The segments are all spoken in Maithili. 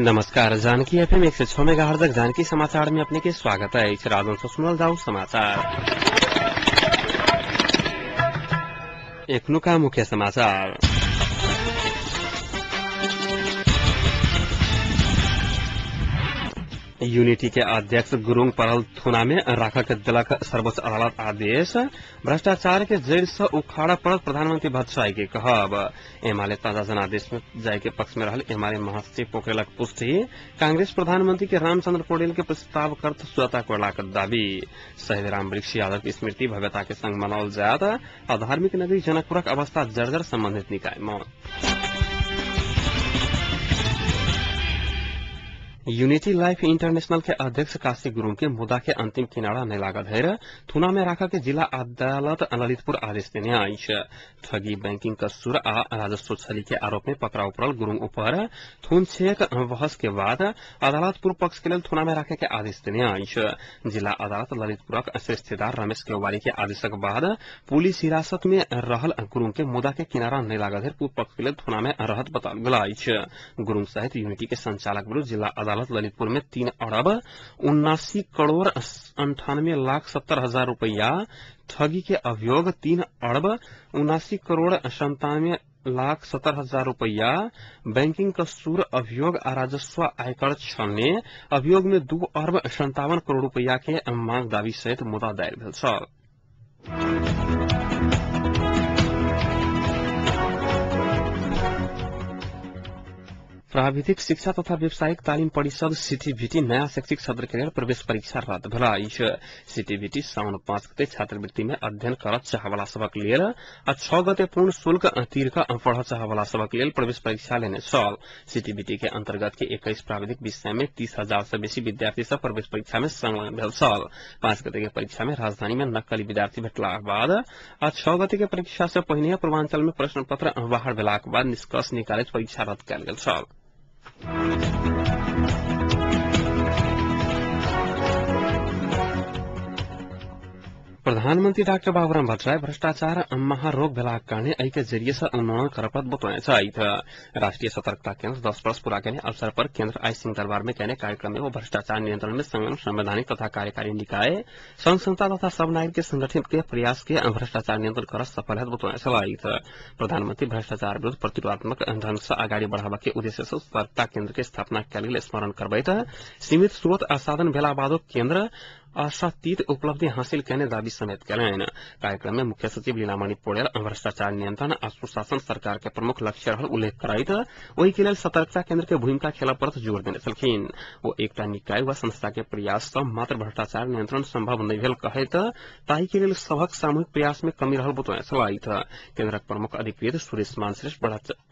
नमस्कार, जानकी एफएम 106 मेगाहर्ट्ज जानकी समाचार में अपने के स्वागत है। राजन से सुनल जाऊ समाचार। एखनुका मुख्य समाचार। यूनिटी के अध्यक्ष गुरुङ परल थुना में राखक दिलक सर्वोच्च अदालत आदेश। भ्रष्टाचार के जड़ से उखाड़ा पड़ल प्रधानमंत्री भट्टराई के कहब। एमाले ताजा जनादेश में जाय के पक्ष में रहल एमाले महासचिव पोखरेलक पुष्टि। कांग्रेस प्रधानमंत्री के रामचंद्र पौडेल के प्रस्ताव करत सुजाता कोइरालाक दावी। शहीद राम वृक्ष यादव की स्मृति भव्यता के संग मनाओल जायत। धार्मिक नगरी जनकपुरक अवस्था जर्जर संबंधित निकाय में। यूनिटी लाइफ इंटरनेशनल के अध्यक्ष काशी गुरुङ के मुद्दा के अंतिम किनारा नहीं लागल है थुना में राखा के जिला अदालत ललितपुर आदेश देने अछि। ठगी, बैंकिंग कसूर आ राजस्व छली के आरोप में पकड़ाव पड़ल गुरुङ ऊपर थुन छेक बहस के बाद अदालत पूर्व पक्ष के लेल थुना में राखे के आदेश देने अछि। जिला अदालत ललितपुरक श्रेष्ठीदार रमेश केवारी के आदेशक बाद पुलिस हिरासत में रहल गुरुङ के मुद्दा के किनारा नहीं लागल है पूर्व पक्ष के लेल थुना में रहत बताओल गेल अछि। गुरुङ सहित यूनिटी के संचालक विरुद्ध जिला अदालत ललितपुर में 3 अरब 79 करोड़ 98 लाख 70 हजार रुपया ठगी के अभियोग, 3 अरब 79 करोड़ 97 लाख 70 हजार रुपया बैंकिंग कसूर अभियोग आ राजस्व आयकर छलने अभियोग में 2 अरब 57 करोड़ रुपया के मांग दावी सहित मुद्दा दायर भेल छल। प्राविधिक शिक्षा तथा व्यावसायिक तालिम परिषद सीटीभीटी नयाँ शैक्षिक सत्र के लेल प्रवेश परीक्षा रद्द भेल अछि। सीटीभीटी साउन 5 गते छात्रवृत्ति में अध्ययन करत चाहवाला सबक लेल आ 6 गते पूर्ण शुल्क तीर क पढ़ चाहवाला सबक लेल प्रवेश परीक्षा लेने छल। सीटीभीटी के अंतर्गत के 21 प्राविधिक विषय में 30,000 से बेसी विद्यार्थी सब प्रवेश परीक्षा में संलग्न भेल छल। 5 गते के परीक्षा में राजधानी में नक्कली विद्यार्थी भेटलाक बाद आ 6 गते के परीक्षा से पहिने पूर्वांचल में प्रश्न पत्र बाहर भेलाक बाद निष्कर्ष निकालैत परीक्षा रद्द कयल गेल छल। प्रधानमंत्री डाक्टर बाबूराम भट्टराई भ्रष्टाचार महारोग भेलाक कारणे एहि के जरिए से उन्मूलन करऽ पड़त बतौने छथि। राष्ट्रीय सतर्कता केंद्र 10 वर्ष पूरा केने अवसर पर केंद्र आई सिंह दरबार में केने कार्यक्रम में वो भ्रष्टाचार नियंत्रण में संलग्न संवैधानिक तथा कार्यकारी निकाय, संघ संस्था तथा सब नागरिक के संगठित के प्रयास के भ्रष्टाचार नियंत्रण कर सफल हैत बतौने छलथि। प्रधानमंत्री भ्रष्टाचार विरुद्ध प्रतिरोधात्मक ढंग से अगाडि बढ़ाबऽ के उद्देश्य से सतर्कता केंद्र के स्थापना कयल गेल स्मरण करबैत सीमित स्रोत आ साधन भेला बादो केंद्र आशातीत उपलब्धि हासिल केने दावी समेत कयलनि। कार्यक्रम में मुख्य सचिव लीलामणि पौडेल भ्रष्टाचार नियंत्रण आ सुशासन सरकार के प्रमुख लक्ष्य रहल उल्लेख करैत ओहि के लेल सतर्कता केंद्र के भूमिका खेलऽ पड़त जोर देने छलखिन। ओ एकटा निकाय वा संस्था के प्रयास सँ मात्र भ्रष्टाचार नियंत्रण संभव नहि भेल कहैत ताहि के लेल सभक सामूहिक प्रयास में कमी रहल बतौने छलथि। केंद्रक प्रमुख अधिकृत सुरेश मानश्रेष्ठ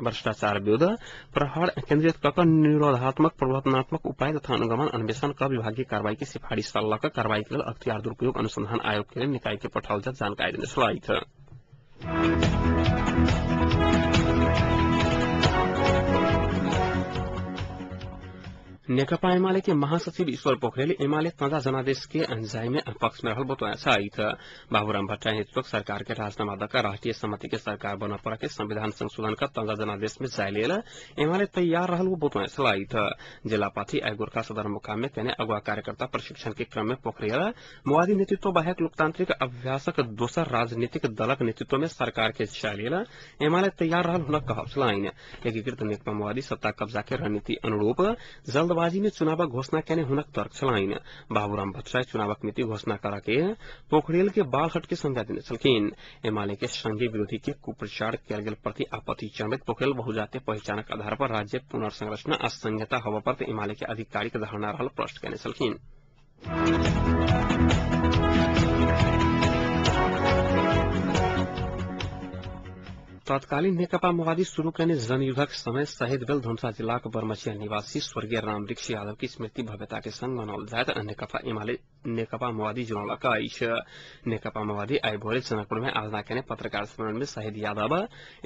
भ्रष्टाचार विरुद्ध प्रहार केंद्रित कऽ कऽ निरोधात्मक प्रवर्तनात्मक उपाय तथा अनुगमन अन्वेषण क विभागीय कार्रवाई के सिफारिश लऽ कऽ कार्रवाई के लेल अख्तियार दुरुपयोग अनुसंधान आयोग के लेल निकाय के पठाओल जायत जानकारी देने छलथि। नेकपा एमाले के महासचिव ईश्वर पोखरेल एमाले ताजा जनादेश के जाय में पक्ष में रहल बतौने छथि। बाबूराम भट्टराई नेतृत्वक सरकार के राजीनामा दऽ कऽ राष्ट्रीय सहमति के सरकार बनऽ पड़ऽ के संविधान संशोधन क ताजा जनादेश में जाय लेल एमाले तैयार रहल वो बतौने छलथि। जिलापाथी आइ गोरखा सदरमुकाम में केने अगुवा कार्यकर्ता प्रशिक्षण के क्रम में पोखरेल माओवादी नेतृत्व बाहेक लोकतांत्रिक अभ्यासक दोसर राजनीतिक दलक नेतृत्व में सरकार के जाय लेल एमाले तैयार रहल हुनक कहब छलनि। एकीकृत नेकपा माओवादी सत्ता कब्जा के रणनीति अनुरूप जल्दबाजी में चुनावक घोषणा केने हुनक तर्क छलनि। बाबूराम भट्टराई चुनावक मिति घोषणा करा के पोखरेल के बाल हट के संज्ञा देने छलखिन। एमाले के संघीय विरोधी के कुप्रचार कयल गेल प्रति आपत्ति जनबैत पोखरेल बहुजातीय पहिचानक आधार पर राज्य पुनर्संरचना आ संहिता होबय पर एमाले के आधिकारिक धारणा रहल प्रश्न केने छलखिन। तत्कालीन नेकपा माओवादी शुरू केने जनयुद्धक समय शहीद भेल धनुषा जिलाक बरमचिया निवासी स्वर्गीय रामवृक्ष यादव की स्मृति भव्यता के संग मनाओल जायत नेकपा एमाले नेकपा माओवादी जनौलक अछि। नेकपा माओवादी आइ भोरे जनकपुर में आयोजना केने पत्रकार सम्मेलन में शहीद यादव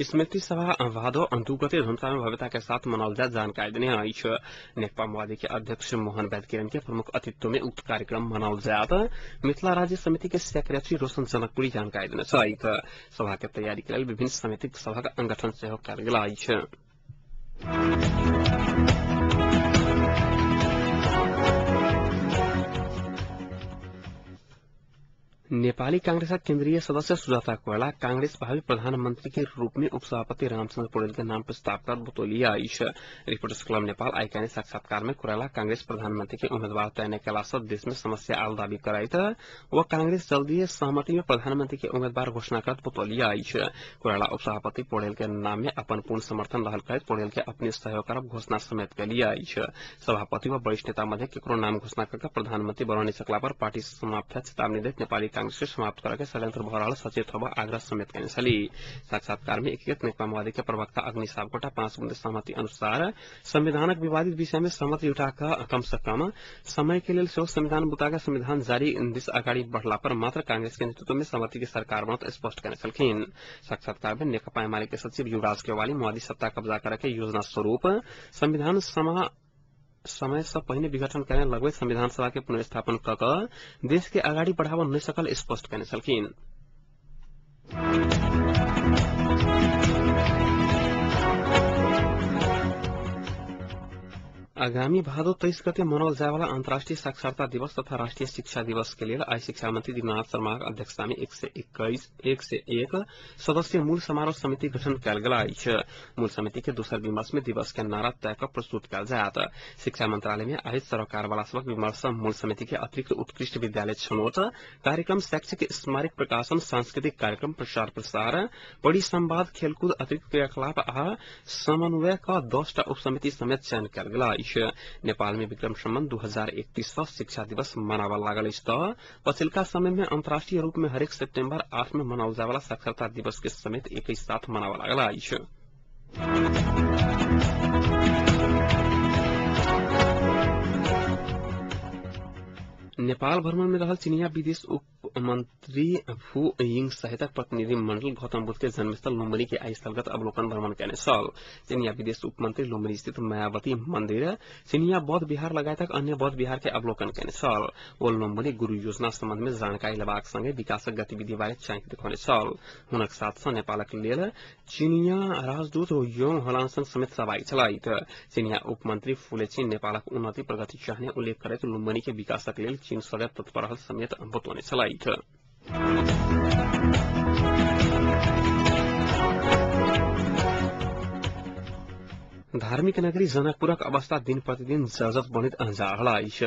स्मृति सभा भादो 2 गते धनुषा में भव्यता के साथ मनाओल जायत जानकारी देने अछि। नेकपा माओवादी के अध्यक्ष मोहन वैद्य किरण के प्रमुख अतिथित्व में उक्त कार्यक्रम मनाओल जायत मिथिला राज्य समिति के सेक्रेटरी रोशन जनकपुरी जानकारी देने छथि। सभा के तैयारी के लेल विभिन्न समिति सभक संगठन सेहो कयल गेल अछि। नेपाली कांग्रेसका केन्द्रीय सदस्य सुजाता कोइराला कांग्रेस भावी प्रधानमंत्री के रूप में उपसभापति रामचंद्र पौडेल के नाम प्रस्ताव कर बतौली अछि। रिपोर्टर्स क्लब नेपाल आइ काल्हि साक्षात्कार में कोइराला कांग्रेस प्रधानमंत्री के उम्मीदवार तय न कयला सँ देश में समस्या आयल दावी करैत व कांग्रेस जल्दीए सहमति में प्रधानमंत्री के उम्मीदवार घोषणा करत बतौली अछि। कोइराला उपसभापति पौडेल के नाम में अपन पूर्ण समर्थन रहल कहैत पौडेल के अपने सहयोग करब घोषणा समेत कयली अछि। सभापति व वरिष्ठ नेता मध्ये केकरो नाम घोषणा करके प्रधानमंत्री बनौने सकला पर पार्टी समाप्त चेतावनी दैत नेपाली कांग्रेस के समाप्त करके षड्यंत्र भ रहल सचेत होब आग्रह समेत कयने छली। साक्षात्कार में एकीकृत नेकपा माओवादी के प्रवक्ता अग्नि सापकोटा 5 बुँदे सहमति अनुसार संविधानक विवादित विषय में सहमति जुटा कम से कम समय के लेल सेहो संविधान बुता के संविधान जारी दिस अगाडि बढ़ला पर मात्र कांग्रेस के नेतृत्व में सहमति के सरकार बनत स्पष्ट कयने छलखिन। साक्षात्कार में नेकपा एमाले के सचिव युवराज केवाली माओवादी सत्ता कब्जा करके योजना स्वरूप संविधान समय से पहिने विघटन करने लगबैत संविधान सभा के पुनर्स्थापन क देश के अगाडि बढ़ाव नहि सकल स्पष्ट कयने छलखिन। आगामी भादो 23 गते मनाओल जायवाला अंतर्राष्ट्रीय साक्षरता दिवस तथा राष्ट्रीय शिक्षा दिवस के लेल आइ शिक्षा मंत्री दिननाथ शर्माक अध्यक्षता में 101 सदस्यीय मूल समारोह समिति गठन कयल गेल अछि। मूल समिति के दोसर विमर्श में दिवस के नारा तय क प्रस्तुत कयल जायत। शिक्षा मंत्रालय में आयोजित सरोकार वाला सबक विमर्श मूल समिति के अतिरिक्त उत्कृष्ट विद्यालय छनौट कार्यक्रम, शैक्षिक स्मारक प्रकाशन, सांस्कृतिक कार्यक्रम प्रचार प्रसार, परिसंवाद, खेलकूद, अतिरिक्त क्रियाकलाप आ समन्वय क 10टा उप समिति समेत चयन कयल गेल अछि। नेपाल में विक्रम सम्बत 2031 सँ शिक्षा दिवस मनाबऽ लागल अछि त पछिल्का समय में अंतर्राष्ट्रीय रूप में हरेक सितम्बर 8 में मनाओल जायवाला साक्षरता दिवस के समेत एक साथ मनाबऽ लागल अछि। नेपाल भ्रमण में रहल चीनिया विदेश उप मंत्री फू यिंग सहितक प्रतिनिधि मंडल गौतम बुद्ध के जन्मस्थल लुम्बिनी के आई स्थलगत अवलोकन भ्रमण कयने छल। चीनिया विदेश उप मंत्री लुम्बिनी स्थित मायावती मंदिर, चीनिया बौद्ध विहार लगायतक अन्य बौद्ध विहार के अवलोकन कयने छल। ओ लुम्बिनी गुरु योजना सम्बन्ध में जानकारी लेबाक संगे विकासक गतिविधि बारे चाँकि देखौने छल। हुनक साथ सँ नेपालक लेल चीनिया राजदूत योङ होलानसन समेत सहभागी छलथि। चीनिया उप मंत्री फूले चीन नेपालक उन्नति प्रगति चाहने उल्लेख करैत लुम्बिनी के विकासक लेल चीन सदैव तत्पर रहल समेत बतौने छलथि। धार्मिक नगरी जनकपुरक अवस्था दिन प्रतिदिन जर्जर बनित जा रहल अछि।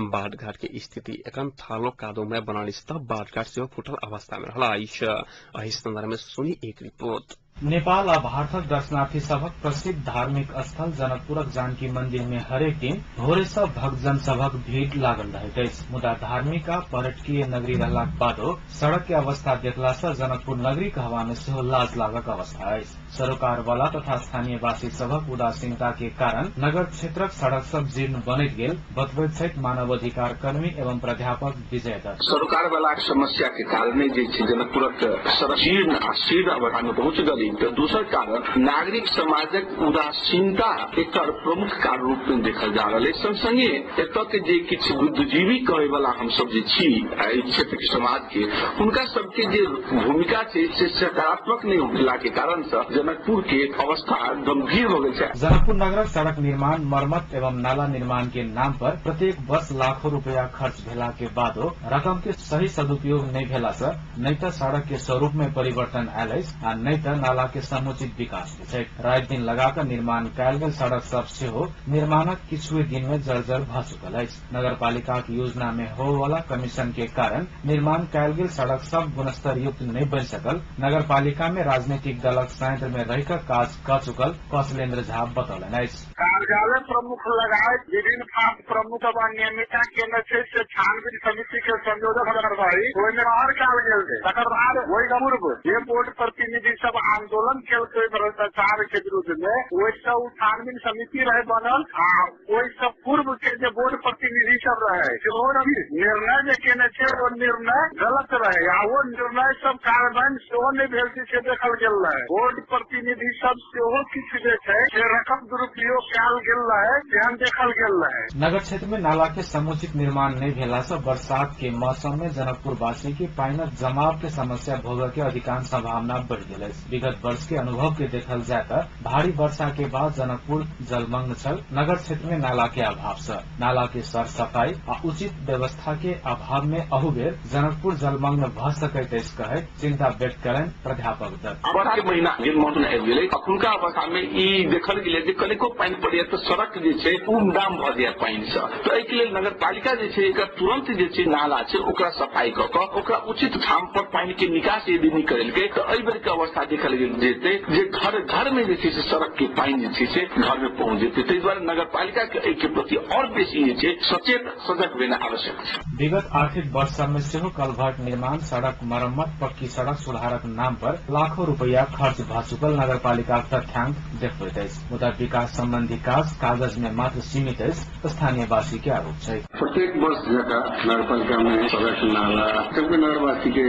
बाटघाट के स्थिति एखन थालो कादोमय बनल अछि त बाटघाट सेहो फूटल अवस्था में रहल अछि। एहि संदर्भ में सुनी एक रिपोर्ट। नेपाल आ भारतक दर्शनार्थी सभक प्रसिद्ध धार्मिक स्थल जनकपुरक जानकी मंदिर में हरेक दिन भोरे सँ भक्तजन सभक भीड़ लागल रहैत अछि। मुदा धार्मिक आ पर्यटकीय नगरी रहलाक बादो सड़क के अवस्था देखला सँ जनकपुर नगरी कहवा में सेहो लाज लागक अवस्था अछि। सरोकार वाला तथा स्थानीयवासी सभक उदासीनता के कारण नगर क्षेत्रक सड़क सब जीर्ण बनैत गेल बतबैत छथि मानवाधिकार कर्मी एवं प्राध्यापक विजय दत्त। सरोकार वाला समस्या के कारण जे जनकपुरक सड़क जीर्ण आ शीर्ण अवस्था में पहुंच गई। दोसर कारण नागरिक समाजक उदासीनता एकर प्रमुख कारण रूप में देखल जा रहल अछि। संग संगे एतय के जे किछु बुद्धिजीवी कहे वाला हम सब जे छी एहि क्षेत्र के समाज के, हुनका सबके जे भूमिका छै से सकारात्मक नहीं होखला के कारण से जनकपुर के अवस्था गंभीर हो गेल छै। जनकपुर नगरक सड़क निर्माण, मरम्मत एवं नाला निर्माण के नाम पर प्रत्येक वर्ष लाखों रुपया खर्च भेला के बादो रकम के सही सदुपयोग नहीं भेला से नहि त सड़क के स्वरूप में परिवर्तन आयल अछि आ नहि त नाला के समुचित विकास छै। राति दिन लगाकर निर्माण कयल गेल सड़क सब सेहो निर्माणक किछुए दिन में जर्जर भ चुकल अछि। नगरपालिका के योजना में होय वाला कमीशन के कारण निर्माण कयल गेल सड़क सब गुणस्तर युक्त नहीं बन सकल। नगरपालिका में राजनीतिक दलक संयंत्र में रहिकर काज क चुकल कौशलेन्द्र झा बतौलनि अछि। कार्यालय प्रमुख लगायत विभिन्न खात प्रमुख अनियमितता केने छै से छानबीन समिति के संयोजक रही ओहिमे बाहर कयल गेल छै। तकर बाद ओहि पूर्व जे बोर्ड प्रतिनिधि सब आंदोलन केलकै भ्रष्टाचार के विरुद्ध में, ओहिसँ ओ छानबीन समिति रहे बनल आ ओहिसँ पूर्व के जे बोर्ड प्रतिनिधि सब रहे सेहो निर्णय जे केने छै ओ निर्णय गलत रहे आ ओ निर्णय सब कार्यान्वयन सेहो नहि भेल छै से देखल गेल रहे। बोर्ड प्रतिनिधि सब सेहो किछु जे छै से रकम दुरुपयोग कयल गेल रहे तेहन देखल गेल रहे। नगर क्षेत्र में नाला के समुचित निर्माण नहीं भेला से बरसात के मौसम में जनकपुर वासी के पानिक जमाव के समस्या भोगय के अधिकांश संभावना बढ़ गेल अछि। विगत वर्ष के अनुभव के देखल जाय त भारी वर्षा के बाद जनकपुर जलमग्न छल। नगर क्षेत्र में नाला के अभाव से नाला के सरसफाई आ उचित व्यवस्था के अभाव में अहुबेर जनकपुर जलमग्न भ सकैत अछि कहैत चिंता व्यक्त करें प्राध्यापक दत्त। वर्षा के महीना जे मानसून आबि गेलै, अखुनका अवस्था में ई देखल गेलै जे कनिको पानि पड़ैया तऽ सड़क जे छै उमदाम भऽ जाय पानि से। तऽ एहि के लेल नगरपालिका जे छै एकर तुरंत जे छै नाला छै ओकरा सफाई कऽ कऽ ओकरा उचित ठाम पर पानि के निकास यदि नहि करेलकै तऽ एहि बेर के अवस्था देखल गेल जेतै जे घर घर में जे छै से सड़क के पानि जे छै से घर में पहुंच जेतै। ताहि दुआरे नगरपालिका के एहि के प्रति और बेसी जे छै सचेत सजग भेनाइ आवश्यक छै। विगत आर्थिक वर्ष सब में सेहो कलभर्ट निर्माण, सड़क मरम्मत, पक्की सड़क सुधारक नाम पर लाखों रुपया खर्च भ चुकल नगरपालिका तथ्यांक देखबैत अछि। मुदा विकास संबंधी काज कागज में मात्र सीमित अछि, स्थानीयवासी के आरोप छै। प्रत्येक वर्ष जकाँ नगरपालिका में सड़क नाला सबके नगरवासी के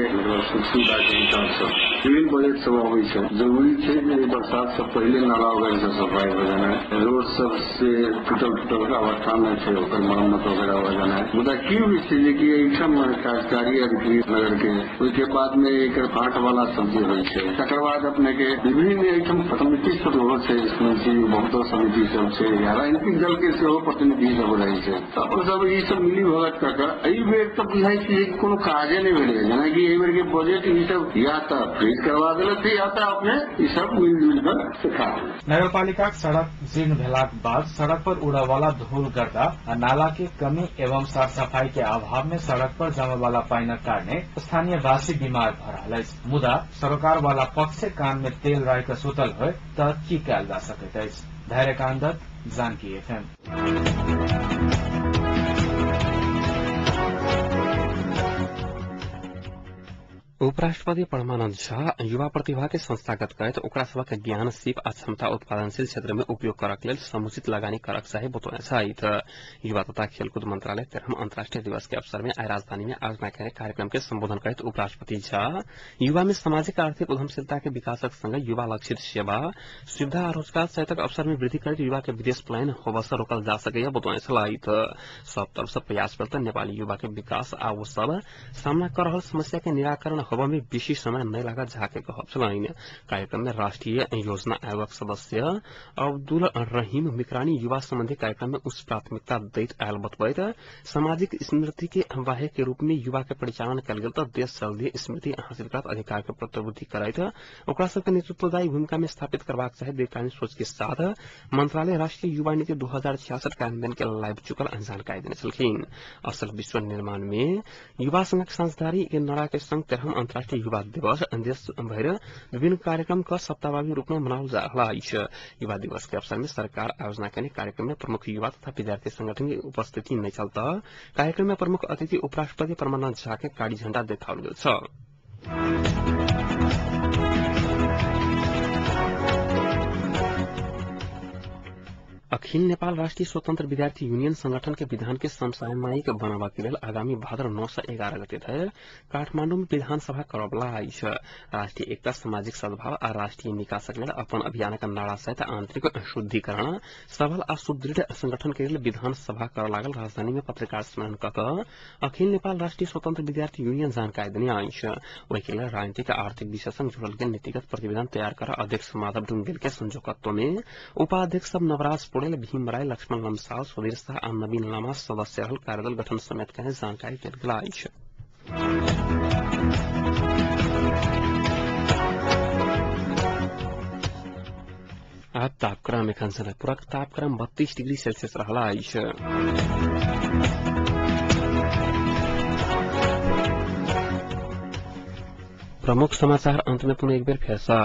सुख सुविधा के हिसाब से विभिन्न बजट सब अबै छै। जरूरी छै जे बरसात से पहिले नाला वगैरह से सफाई हो जाना, रोड सब से टूटल टूटल के अवस्था में छै ओकर मरम्मत वगैरह हो जाना। मुदा की होइ छै जे कि एहिठाम कार्यकारी अधिकारी नगर के ओहिके बाद में एकर फाट वाला सब जे होइ छै, तकर बाद अपने के विभिन्न एहिठाम समिति सब हो छै, बहुतो समिति सब छै, राजनीतिक दल के सेहो प्रतिनिधि सब रहै छै। तऽ सब ई सब मिली भगत कऽ के एहि बेर तऽ बुझाइ छै जे कोनो काजे नहि भेलै। जेनाकि एहि बेर के बजट ई सब या तऽ फ्रीज करवा देलक या तऽ अपने ई सब मिलजुल कऽ सिखा। नगरपालिका सड़क जीर्ण भेलाक बाद सड़क पर उड़ऽ वाला धूल गर्दा आ नाला के कमी एवं साफ सफाई के अभाव में सड़क पर जमे वाला पानिक कारणे स्थानीयवासी बीमार भ रहल अछि। मुदा सरोकार वाला पक्ष कान में तेल राय के सुतल होय तऽ की कयल जा सकैत अछि। धैर्यकांत दत्त, जानकी एफएम। उपराष्ट्रपति परमानंद झा युवा प्रतिभा के संस्थागत करैत ओकरा सभक ज्ञान, सीप आ क्षमता उत्पादनशील क्षेत्र में उपयोग करक लेल समुचित लगानी करक चाही बतौने छथि। युवा तथा खेलकूद मंत्रालय 13 अंतर्राष्ट्रीय दिवस के अवसर में आइ राजधानी में आयोजना केने कार्यक्रम के संबोधन करैत उपराष्ट्रपति झा युवा में सामाजिक आर्थिक उद्यमशीलता के विकासक संग युवा लक्षित सेवा, सुविधा आ रोजगार सहितक अवसर में वृद्धि करैत युवा के विदेश पलायन होबय से रोकल जा सकैया बतौने छलथि। सब तरफ से प्रयास भेल तऽ नेपाली युवा के विकास आ ओ सब सामना कर रहल समस्या के निराकरण होबय में बेसी समय नहि लागत झा के कहब छलनि। कार्यक्रम में राष्ट्रीय योजना आयोगक सदस्य अब्दुल रहीम मिकरानी युवा संबंधी कार्यक्रम में उच्च प्राथमिकता दैत आयल बतबैत सामाजिक स्मृति के वाहक के रूप में युवा के परिचालन कयल गेल तऽ देश जल्दी स्मृति हासिल करत अधिकार के प्रतिबद्धि करैत ओकरा सबके नेतृत्वदायी भूमिका में स्थापित करबाक चाही। दीर्घकालीन सोच के साथ मंत्रालय राष्ट्रीय युवा नीति 2066 कार्यान्वयन के लाबि चुकल जानकारी देने छलखिन। असल विश्व निर्माण में युवा संघक साझेदारी के नारा के संग 13 अंतर्राष्ट्रीय युवा दिवस देश भरि विभिन्न कार्यक्रम क सप्ताहव्यापी रूप में मनाओल जा रहल अछि। युवा दिवस के अवसर में सरकार आयोजना केने कार्यक्रम में प्रमुख युवा तथा विद्यार्थी संगठन के उपस्थिति नहि छल तऽ कार्यक्रम में प्रमुख अतिथि उपराष्ट्रपति परमानंद झा के कारी झंडा देखाओल गेल छल। अखिल नेपाल राष्ट्रीय स्वतंत्र विद्यार्थी यूनियन संगठन के विधान के समसामयिक बनाबऽ के लेल आगामी भाद्र 9 से 11 गते धरि काठमांडू में विधानसभा करबला अछि। राष्ट्रीय एकता, सामाजिक सद्भाव आ राष्ट्रीय निकासक लेल अपन अभियानक नारा सहित आंतरिक शुद्धिकरण, सबल आ सुदृढ़ संगठन के लेल विधानसभा करऽ लागल राजधानी में पत्रकार सम्मेलन कऽ कऽ अखिल नेपाल राष्ट्रीय स्वतंत्र विद्यार्थी यूनियन जानकारी देने अछि। ओहि के लेल राजनीतिक आ आर्थिक विषय संग जुड़ल गेल नीतिगत प्रतिवेदन तैयार कर अध्यक्ष माधव ढुंगेल के संयोजकत्व में उपाध्यक्ष सब नवराज पोड़ेल, भीम राय, लक्ष्मण लम्साल, सुधीर शाह आ नवीन लामा सदस्य रहल कार्यदल गठन समेत के जानकारी देल गेल अछि। आ तापक्रम एखन जनकपुरक तापक्रम 32 डिग्री सेल्सियस रहल अछि। प्रमुख समाचार अंत में पुनः एक बेर फेर सँ।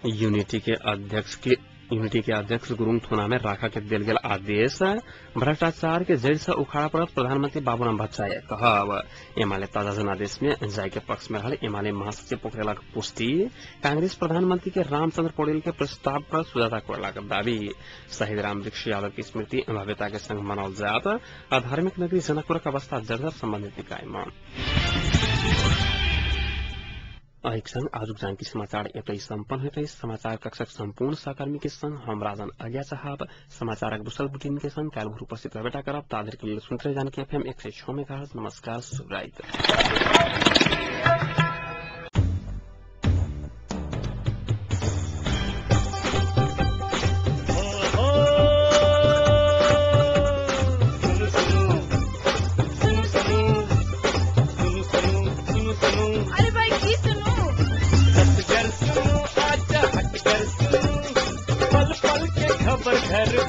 यूनिटी के अध्यक्ष गुरुङ थुना में राखा के देल गेल आदेश भ्रष्टाचार के जड़ से उखाड़ा पड़त प्रधानमंत्री बाबूराम भट्टराई कहब। एमाले ताजा जनादेश में जाय के पक्ष में रहल एमाले महासचिव पोखरेलक पुष्टि। कांग्रेस प्रधानमंत्री के रामचंद्र पौडेल के प्रस्ताव पर सुजाता कोइरालाक दावी। शहीद राम वृक्ष यादव की स्मृति भव्यता के संग मनाओल जायत। धार्मिक नगरी जनकपुरक अवस्था जर्जर संबंधित निकाय में। एहिक संग आजुक जानकी समाचार एतै सम्पन्न होइत अछि। समाचार कक्षक सम्पूर्ण सहकर्मी के संग हम राजन आज्ञा चाहब। समाचारक दोसर बुलेटिन के संग काल्हि भोर उपस्थित रहबेटा करब। ताधरि के लेल सुनैत रही जानकी एफएम 106 मेगाहर्ट्ज। नमस्कार, शुभ राति।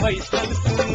फैशन सुनू।